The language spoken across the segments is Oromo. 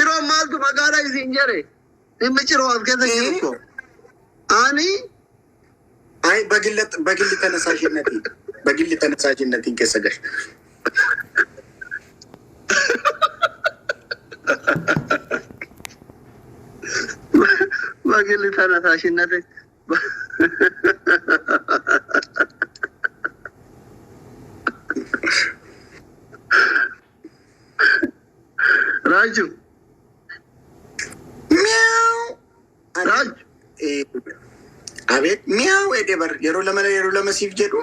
Ciroon maaltu magaalaa isin jedhe? Dhimmi ciroo as keessa jiru ko. Ani አይ በግል በግል ተነሳሽነቴ በግል ተነሳሽነቴን keessa gash በግል ተነሳሽነት ራጁ ሚያው ራጁ አቤት ሚያው jedhe bar yeroo lama yeroo lama siif jedhu.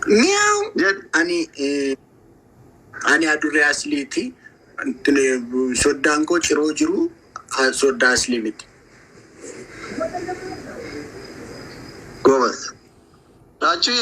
Miyaa'u. Jedh. Ani ani adurree asliiti. Soddaan koo ciroo jiru soddaa aslii miti. ጎበዝ ራቹዬ።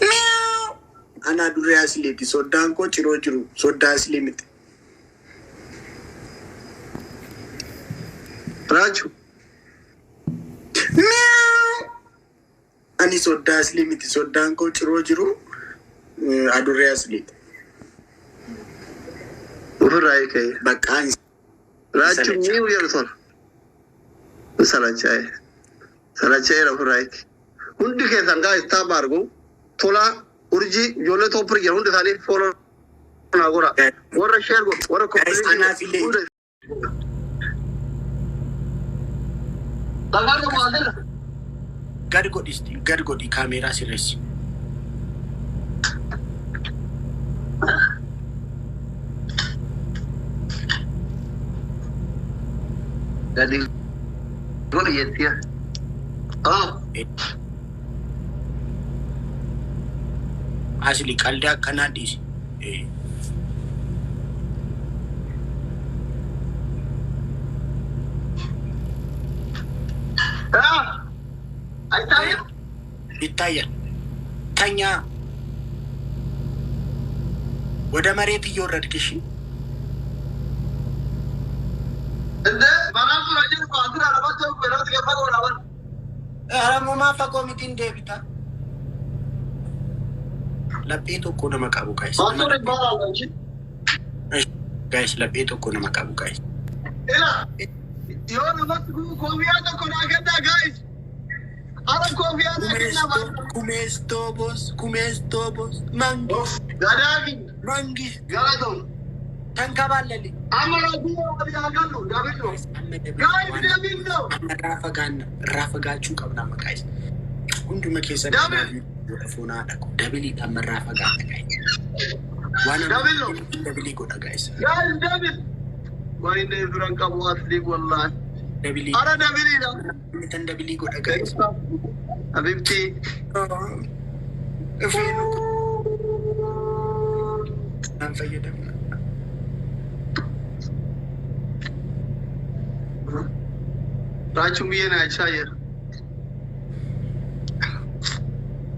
Miyaa'u. Ani adurree asliiti. Soddaan koo ciroo jiru soddaa aslii miti. ራቹ። Miyaa'u. Ani soddaa aslii miti. Soddaan koo ciroo jiru adurree asliiti. Ofirraa hiikee. Bakka ራቹ ሚው jedhu tola. Salachaa'e. Salachaa'eera ofirraa hiike. Hundi keessan gaa istaaf argu tola urjii ijoollee toppir jedhu hundi isaanii follow naa godha. Warra share godhu warra Guys, anaaf illee. Hunda. Dhagaan qabu asirra. Gad godhisti gad godhi kaameeraa sirreessi. Gadi godhi jettiya. Ah. Asli qalbii akkanaa dhiisi. Ah. አይታይም? ይታያል። ተኛ። ወደ መሬት እየወረድክ እሺ። እንደ maqaan sun hojii kun asirraa lafatti yeroo xiyyeeffatu laban. Oromoo fagoo miti hin deebita. Laphee tokko nama qabu guys. Mansuur ይባላል እንጂ Guys, laphee tokko nama qabu guys. Ila yoo namatti koofiyaa tokko naa kennaa guys. Ara koofiyaa naa kennaa. Kumeestoo boss, kumeestoo boss, mangis, Gadaagi mangis, galatoo. ተንከባለል። Amma raajii walii haa gallu double ነው. Guys, double ነው. Amma irraa fagaanna irraa fagaachuu qabna amma guys. Hunduma keessa Double. godha foonaa dhaqu double amma irraa fagaanna guys. Waan Double ነው. Double godha guys. Guys, double. Wayne biran qabu asli wallahi. Double. Ara double dha. Tan double godha guys. Habibti. Dhufee naan fayyadamna. Raachuun biyya nyaachaa jira.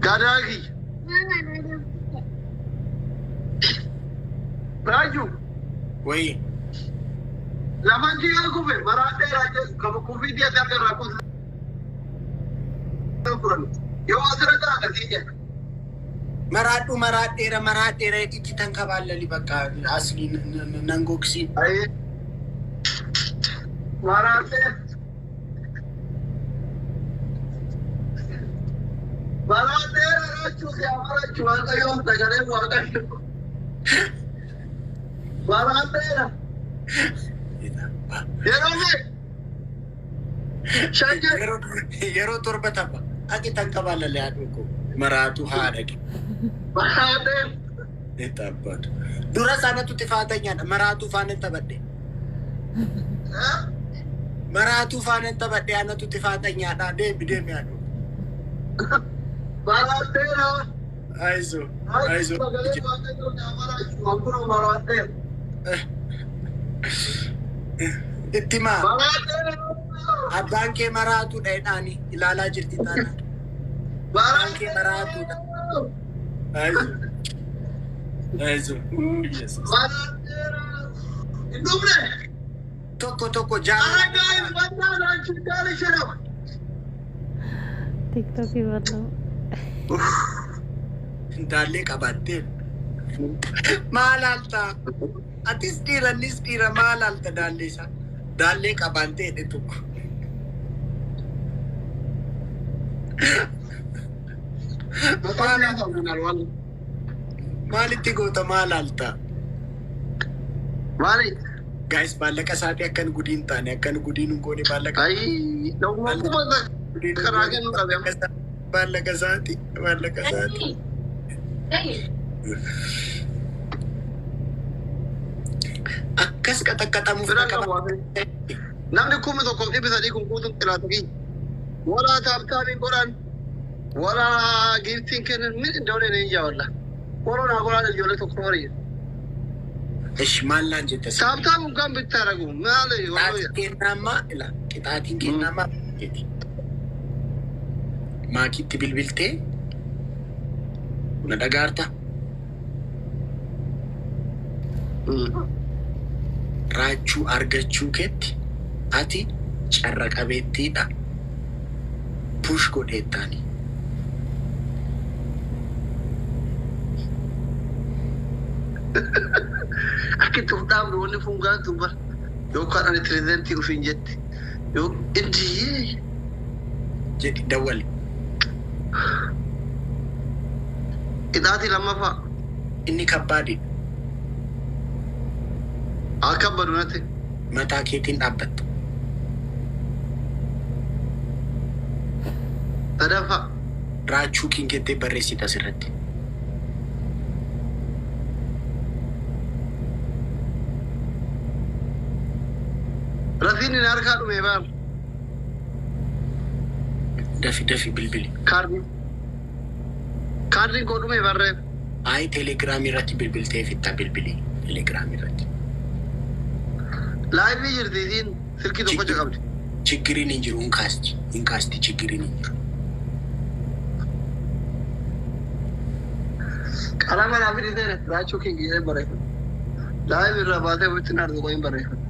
Gadaagi. Raaju. Wayi. Lafan kiyyaa kufe maraadhee raajee kama kufii dhiya darga irraa kufe turan. Yoo asirra taa'an sii jedha. Maraadhu maraadheera maraadheera itti ተንከባለሊ በቃ asli nangoksi. Ayee. Maraadhee. Maraadheera raachuu si amarachuu waaqayyoon sagalee waaqayyo. Maraadheera. Yeroo mee. Shan jedhe. Yeroo torba tapha aqi ተንከባለለ haadhu ko maraatu haadha Maraadheera. taphatu. Dura sanatu xifaatanyaadha maraatuu faana taphadhe. Maraatuu faana taphadhe anatu xifaatanyaadha deemi deemi haadhu. Maraadheera. አይዞ አይዞ። Sagalee waaqayyoon amarachuu akkuma maraadheera. Itti maa Maraadheera. Abbaan kee maraatuudha jedhaani ilaalaa jirti taanaan. Abbaan kee maraatuudha. አይዞ አይዞ Yesus. Maraadheera. Hin dhumne. Tokko tokko jaalala. Ara guys, bannaa laanchi daali shana. TikTok barnoo. Daallee qabaattee. Maal haaltaa? Atis dhiira, innis dhiira, maal haalta daallee isaa? Daallee qabaattee jedhe tokko. Maal haasa'u? Maalitti goota, maal haaltaa? Maali? Guys, maallaqa isaatii akkan gudii hin taane, akkan gudiin hin goone maallaqa. Ayi, dhuguma karaa kennu qabe amma. Maallaqa isaati, maallaqa isaati. Akkas qaxaqqaxamuuf Bira qaba. qabu hafe. Namni 1300 kun guutuun xilaatu kiyya. Walaa tap tapiin godhan, walaa giftiin kennan min iddoo ni ijaa walla. Warra naa godhan ijoollee tokko horii. Ishi maal naan jette? Tap tapuun kan bittaa dhagu maali? Qixaatiin kennaamaa ila qixaatiin kennaamaa jeeti. Maakiitti bilbiltee na dhagaarta. Raachuu argachuu keetti ati carra qabeettiidha. Push godheettaani. Akka itti of dhaabnu wanni fungaan tun bara. Yookaan ani pirezidantii ofiin jetti. Yoo iddiyee. Jedhi dawwali. Qixaatii lammaffaa. Inni kabbaadidha. Akka badu natti. Mataa keetiin dhaabbatta. Sadaffaa. Raachuu kinkettee barreessita asirratti. Rasiin inni harkaa dhume baal. Dafi dafi bilbili. Kaardiin. Kaardiin koo dhume barree. Ayi, teelegiraamii irratti bilbiltee fixxa, bilbili. Teelegiraamii irratti. Live jirti isiin, silkii tokkocha qabdi. Chiggiriin hin jiru, hin kaasti. Hin kaasti, chiggiriin hin jiru. Qalama naa fidi seene, raachuu king jedhee barreeffata. Live irraa baatee ofitti na argu qoyin barreeffata.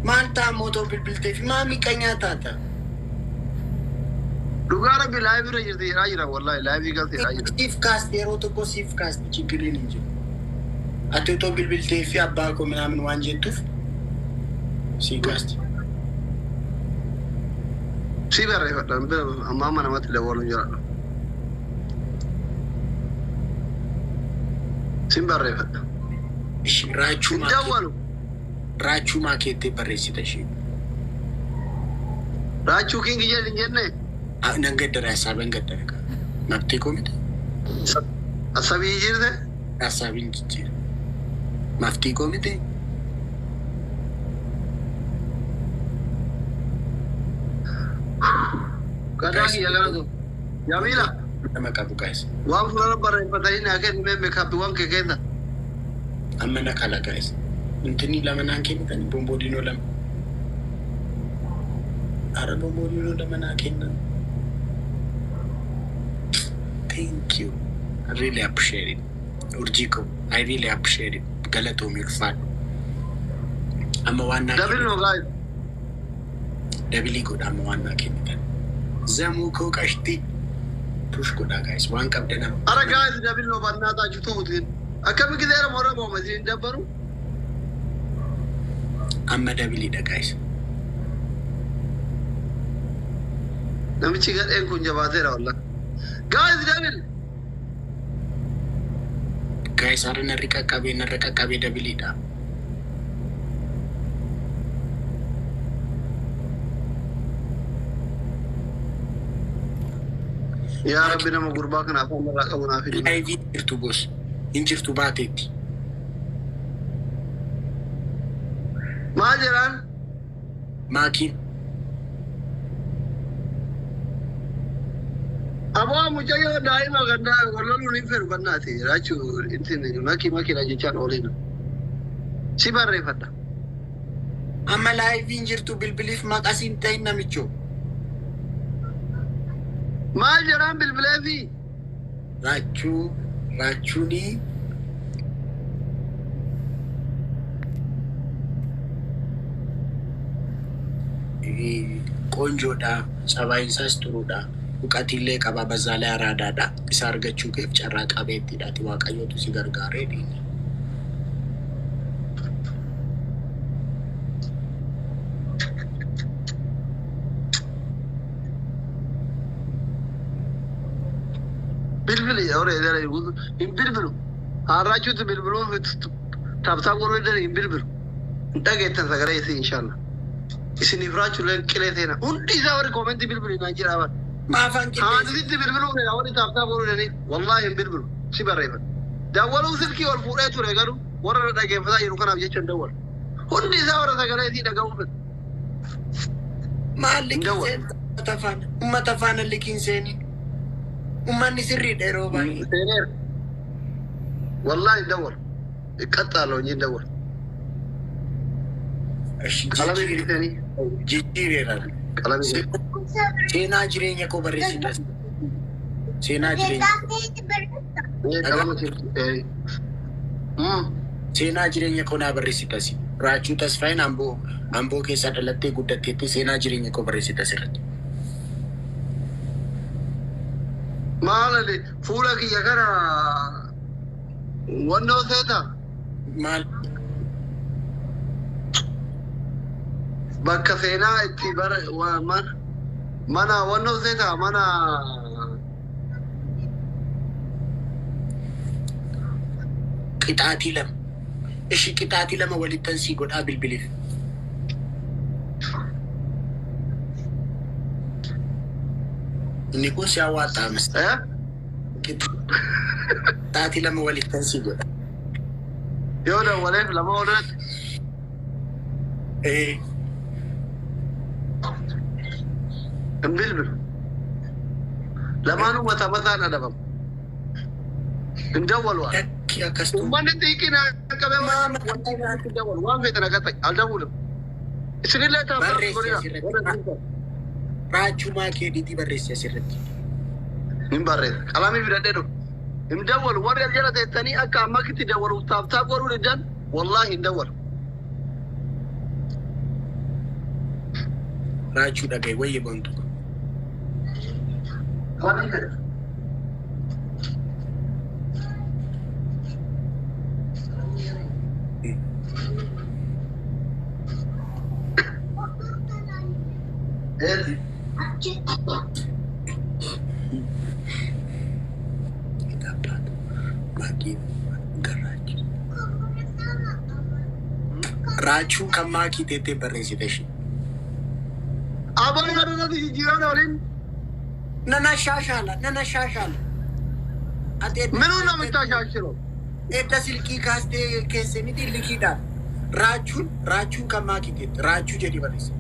Maal ta'a mootoo bilbiltee fi maa miqanyaa taata? Dhugaa rabbi, live irra jirti jedhaa jira, wallahi live galte jedhaa jira. Siif kaasti, yeroo tokko siif kaasti, chiggiriin hin jiru. Ati otoo bilbiltee fi abbaa koo minaamin waan jettuuf sii kaasti. Si barreeffadha bira amma amma namatti dabalu jira. Sin barreeffadha. Ishi raachuu Hin maakee dawwalu. Raachuu maakeettee barreessita ishee. Raachuu king jedhi hin jenne. Nan gaddara, hassaaban gaddara. Mabtee koo miti. Asabii jirte. Hassaabiin jijjiira. Maftii koo miti. Gadaa kiyya galatu. Jamiila. Nama qabu, guys. Waan fuula barreeffatanii naa kenni mee meekaappiiwwan kee keessa. Amma na kala, guys. Intini lama naan kennitan, bomboodinoo lama. Ara bomboodinoo lama naa kennan. Thank you. I really appreciate it. Urjii koo. I really appreciate it. Galatoomii, ulfaadhu. Amma waan naa Double no, guys. Double godha amma waan naa kennitan. Zamuu koo qashti. Push godha, guys. Waan qabdan amma. Ara guys, double no, barnaataa ta'uutiin. Akkami gizeera morra booma isin dabbaru. Amma doubleiidha, guys. Namichi gadheen kun jabaateera wallah. Guys, double. Guys, har'a narri qaqqabee, narra qaqqabee, doubleiidha. Yaa Rabbi, nama gurbaa kana afaan irraa qabu naa fidi. Live jirtu boss. Hin jirtu, baateetti. Maal jedhaan? Maakiin. Aboo, mucayyoo daa'ima gandaa walloluun hin fedhu gannaati. Raachuu intin makii makiidha jechaan oolina. Si barreeffadha. Amma liveiin jirtu, bilbiliif maqasiin ta'in namichoo. Maal jedhaan bilbileefi? Raachuu raachuunii ቆንጆodha. Sabaayinsaas turuudha. Uqatiillee qaba bazaalee araadaadha. Isa argachuu keef carraa qabeettiidhaati. Waaqayyootu si gargaaree dhiini. Bilbili horee dara hin bilbilu. Harraachuutti bilbiluu tap tap godhuu hin hin bilbilu. Hin dhageettan sagalee isii inshallah. Isiniif raachuuleen qilee seena. Hundi isaa warri koomentii bilbili naan jedhaa bara. Maafaan qilleensee. Haadisitti bilbiluu fedha warri tap tap godhuu danda'e. Wallaahi hin bilbilu. Si barreeffata. Dawwaluu silkii ol fuudhee ture garuu warra na dhageeffataa jiru kanaaf jecha hin dawwalu. Hundi isaa warra sagalee isii dhaga'uu fedha. Maal Hin liqiin dawwalu. seentaa uummata faana? Uummata faana liqiin seeni. Uummanni sirriidha yeroo baay'ee. Seeneera. Wallaahi hin dawwalu. Iqqaxxaala hojii hin dawwalu. Qalamii filisanii. Jijjiireera. Qalamii. Seenaa jireenya koo barreessita. Seenaa jireenya Qalama filisanii. Seenaa jireenya koo naa barreessitas. Raachuu Tasfaayeen Amboo Amboo keessaa dhalattee guddatteetti seenaa jireenya koo barreessitas irratti. Maal ani fuula kiyya kana wannoo seeta Maal bakka seenaa itti bara mana wannoo seeta mana qixaatii lama. Ishi qixaatii lama walittan sii godhaa bilbiliif. Inni kun si hawwaata mista. Eh? Qixaatii lama walittan sii godha. Yoo dawwaleef lama olirratti Eh, hin bilbilu. Lamaanuu mataa mataan adabamu. Hin dawwalu ani. Lakki akkas ta'u. Uummanni xiiqiin qabee hin dawwalu. Waan feetan akka ta'e al dawwalu. Isinillee taafaa Barreessi godhina. asirratti. Raachumaa keetiitii barreessi asirratti. Hin barreessa. Qalamii fidadhee dhufu. Hin dawwalu. Warri as jala teessanii akka ammakitti dawwaluuf taaftaa godhuu diddan wallaahi hin dawwalu. Raachuu dhagaye wayye bontu. Qalamii fedha. Eessi. Raachuu kan maakii teettee barreessite ishee. Abaan kanarratti jijjiiraan waliin Nana shaashaala, nana shaashaala. Ati minuu namicha shaashiro. Edda silkii kaastee keesse miti likiidhaan. Raachuun raachuun kan maakii teette raachuu jedhi barreesse.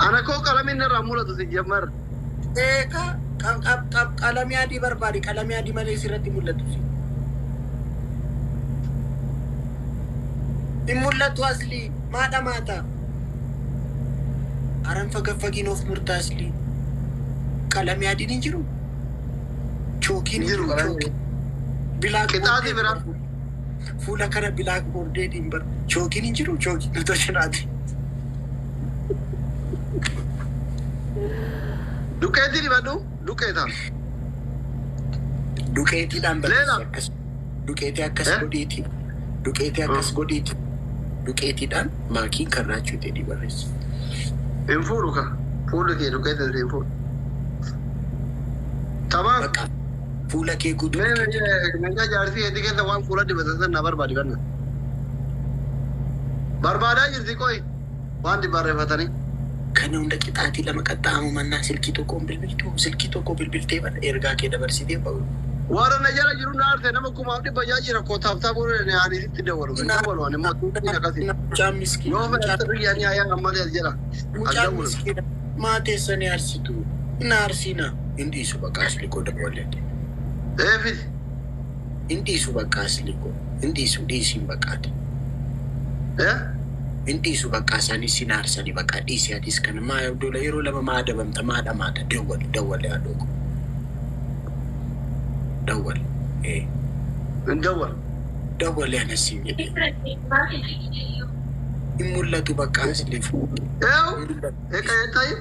Ana koo qalamiin irraa mul'atu si jammar. Eeka qalamii adii barbaade qalamii adii malee sirratti mul'atu si. Hin mul'atu aslii maadha maata. Aran fagaffagiin of murta aslii. Qalamii adiin hin jiru. Chookiin hin Hin jiru jiru qalamii. chookiin. Bilaak Qixaatii biraa. Fuula kana bilaak boordeetiin bar. Chookiin hin jiru chookiin otoo jiraate. Duqeetii dibadhu duqeeta. Duqeetiidhaan Leela. barreessi akkas. Duqeetii akkas Eh? godhiiti. Duqeetii akkas godhiiti. Duqeetiidhaan maakiin kan raachuu ta'e barreessi. Hin fuudhu ka. Fuulli kee duqeetiin si hin fuudhu. Tamaam. Bakka fuula kee guutuu. Mee meeshaa jaarsii heddii keessa waan fuula dibatan sana barbaadi banna. Barbaadaa jirti qoy. Waan barreeffatanii. Kana hunda qixaatii lama qaxxaamu mannaa silkii tokkoon bilbiltuu silkii tokko bilbiltee bara ergaa kee dabarsitee ba'u. Warra na jala jiru na arte nama 1600 jira koo taaftaa godhu ani sitti dawwalu. Hin dawwalu ani immoo tuutiin akkasii. Mucaan miskiina. Yoo fedhatte biyya ni ayyaa ammalee as jala. As Mucaan dawwalu. miskiina. Maa teessanii arsitu. Hin arsiina. Hin dhiisu bakka asli koo dawwalee. Eefis. Hin dhiisu bakka asli koo. Hin dhiisu dhiisiin bakkaati. Eh? Hin dhiisu bakka isaanis sin aarsanii bakka dhiisi atis kana maa dola yeroo lama maa adabamta maa dhamaata dawwal dawwale haadhoo koo. Dawwal. Eh. Hin dawwalu. Dawwale anas siin jedhe. Hin mul'atu bakka asli. Eew. Eeqa eettayi.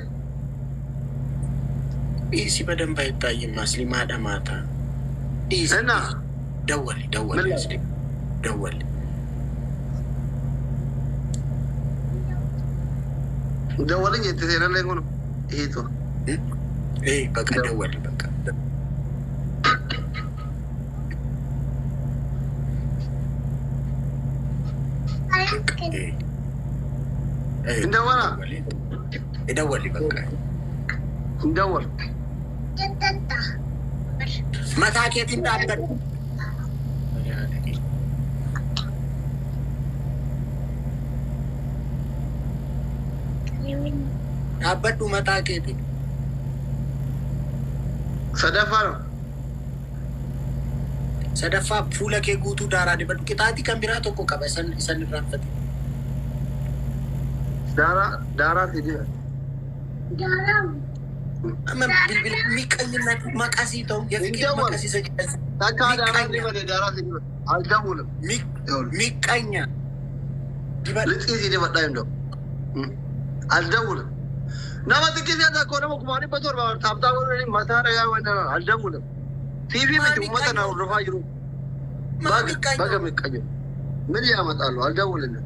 Dhiisi በደንብ አይታይም። አስሊ ማደማታ dhiisi. እና ደወል ደወል ምን አስሊ ደወል። Dawwalin jette seenallee kun hiitu. ይሄ በቃ ደወል በቃ። እንደወላ ደወል በቃ። እንደወል። መታኬት እንዳበድ። Dhaabbadhu mataa keeti. Sadaffaa ነው. Sadaffaa fuula kee guutuu daaraa dibadhu. Qixaatii kan biraa tokko qaba isan isan irraanfate. Daaraa daaraa si diba. Amma bilbila miqqanyinatu maqasii ta'u የፍቅር Hin maqasii isa jedhan. Takkaa daaraa dibate daaraa si diba. Aldawwulam. Miqqanya dibadhu. Lixii si dibadhaa hin da'u. Aldawwulam. Nama xiqqisee tokko nama 1700 taaptaa godhanii mataa dhagaa waan aldawwulam. TV miti uummata na hordofaa jiru. Maa miqqanya? Baga miqqanyo. ምን ያመጣሉ? አልደውልልም።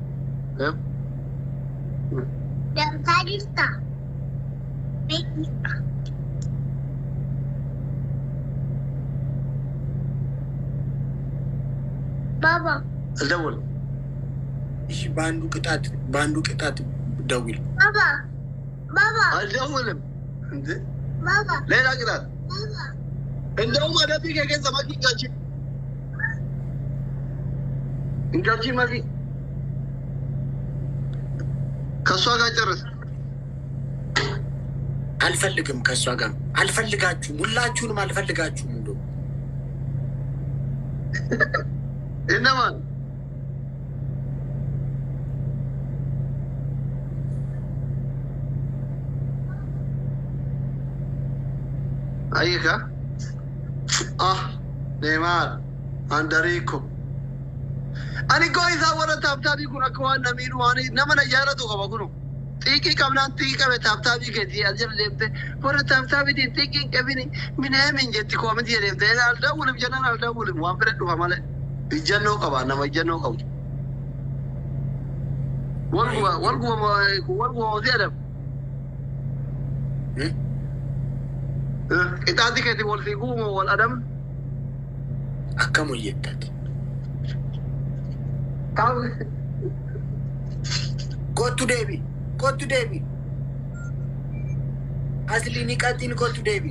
Baba. አልደውልም። እሺ በአንዱ ቅጣት በአንዱ ቅጣት ደውል። Baba. Baba. አልደውልም። እንዴ Baba. ሌላ ቅጣት። Baba. እንደውም adabbii kee keessa makii galchi. Hin galchi makii. ከእሷ ጋር ጨርስ። አልፈልግም፣ ከእሷ ጋር አልፈልጋችሁም፣ ሁላችሁንም አልፈልጋችሁም። እንደው እነማን? አየካ ah Neymar Andarico ani koo isaa warra taaptaabii kun akka waan namiidhu waan nama na jaalatu qaba kunu xiiqii qabnaan xiiqii qabe taaptaabii keetii as jala deemte warra taaptaabiitiin xiiqii hin qabini minaamin jetti koomitii deemte aldawulim jennaan aldawulim waan fedhe dhufa malee ijjannoo qaba nama ijjannoo qabu. Walguma walguma walguma hosii adam. Qixaatii keetii wal fiiguu wal adam. Akkam hojjettati? Kottu deebi, kottu deebi. Asli ni qaxxiin kottu deebi.